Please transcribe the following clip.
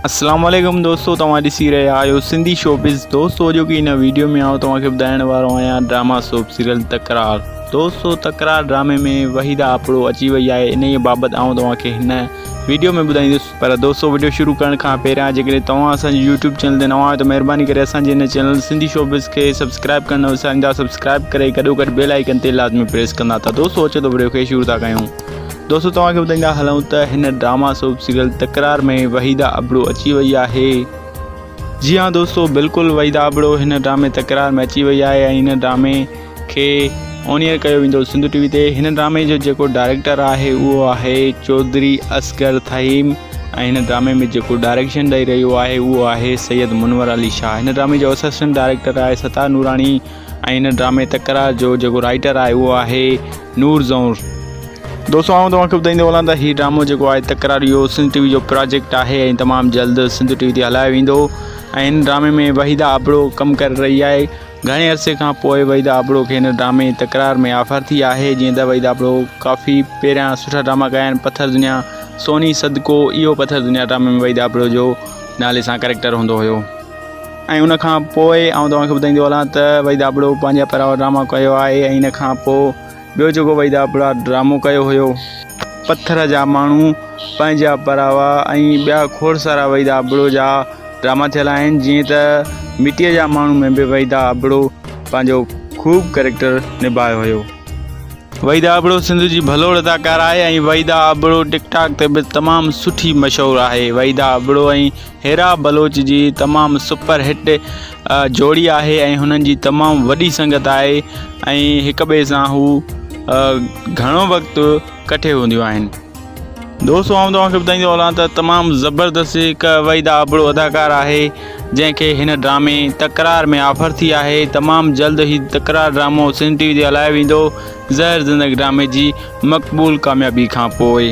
اسلام عليڪم دوستو توهان ڏسي رهيا آهيو سنڌي شوبز دوستو اڄوڪي هن ويڊيو ۾ آئون توهان کي ٻڌائڻ وارو آهيان ڊراما سوپ سيريل تڪرار دوستو تڪرار ڊرامي ۾ وحيده آپڙو اچي وئي آهي انهي بابت آئون توهان کي هن ويڊيو ۾ ٻڌائيندس پر دوستو ويڊيو شروع ڪرڻ کان پهريان جيڪڏهن توهان اسان جي يوٽيوب چينل تي نوان آهيو ته مهرباني ڪري اسان جي هن چينل سنڌي شوبز کي سبسڪرائب ڪرڻ نه وساريندا سبسڪرائب ڪري گڏو گڏ بيل آئيڪن تي لازمي پريس ڪندا ته دوستو اچو ته ويڊيو کي شروع ٿا ڪيون دوستو توهان کي ٻڌائيندا هلون ته هن ڊراما سوپ سيريل تڪرار ۾ وحيده ابڙو اچي وئي آهي. جي ها دوستو بلڪل وحيده ابڙو هن ڊرامي تڪرار ۾ اچي وئي آهي ۽ هن ڊرامي کي آن ايئر ڪيو ويندو سنڌ ٽي وي تي هن ڊرامي جو جيڪو ڊائريڪٽر آهي اهو آهي چوڌري اصغر ٿهيم ۽ هن ڊرامي ۾ جيڪو ڊائريڪشن ڏئي رهيو آهي اهو آهي سيد منور علي شاهه هن ڊرامي جو اسسٽنٽ ڊائريڪٽر آهي ستار نوراڻي ۽ هن ڊرامي تڪرار جو جيڪو رائيٽر آهي اهو آهي نور زئور. دوستو آئون توهان کي ٻڌائيندو هلان ته هي ڊرامو جيڪو آهي تڪرار اهو سنڌ ٽي وي جو پراجيڪٽ آهي ۽ تمام جلد سنڌ ٽي وي تي هلايو ويندو ۽ هن ڊرامي ۾ وحيده ابڙو ڪم ڪري رهي آهي گهڻي عرصي کان پوء وحيده ابڙو کي هن ڊرامي تڪرار ۾ آفر ٿي آهي جيئن ته وحيده ابڙو ڪافي پهريان سٺا ڊراما ڪيا آهن پٿر دنيا سوني صدقو اهو پٿر دنيا ڊرامي ۾ وحيده ابڙو جو نالي سان ڪريڪٽر هوندو هيو. ۽ ان کان پوء آئون توهان کي ٻڌائيندو هلان ته وحيد ابڙو پنهنجا پراوا ڊراما ڪيو آهي ۽ ان کان پوء ٻيو جيڪو وحيد ابڙا ڊرامو ڪيو هيو پٿر جا ماڻهو پنهنجا پراوا ۽ ٻيا کوڙ سارا وحيد ابڙو جا ڊراما ٿيل آهن جيئن ته مٽيء جا ماڻهو ۾ به وحيد ابڙو پنهنجو خوب ڪريڪٽر نڀايو هيو. وحيده ابڙو سنڌ جي ڀلوڙ اداڪاره آهي ۽ وحيده ابڙو ٽڪ ٽاڪ تي به تمام سٺي مشهور آهي. وحيده ابڙو ۽ هيرا بلوچ جي تمام سپر هٽ جوڙي آهي ۽ هنن جي تمام وڏي سنگت آهي ۽ هڪ ٻئي سان هو گهڻو وقت ڪٺي هونديون آهن. دوستو آئون توهان کي ٻڌائيندو هلان ته تمام زبردست هڪ وحيده ابڙو اداڪار آهي جنهن کي هن ڊرامي تڪرار ۾ آفر ٿي آهي تمام جلد هي تڪرار ڊرامو سنڌ ٽي وي تي هلايو ويندو زهر زندگي ڊرامي جي مقبول ڪاميابي کان پوء.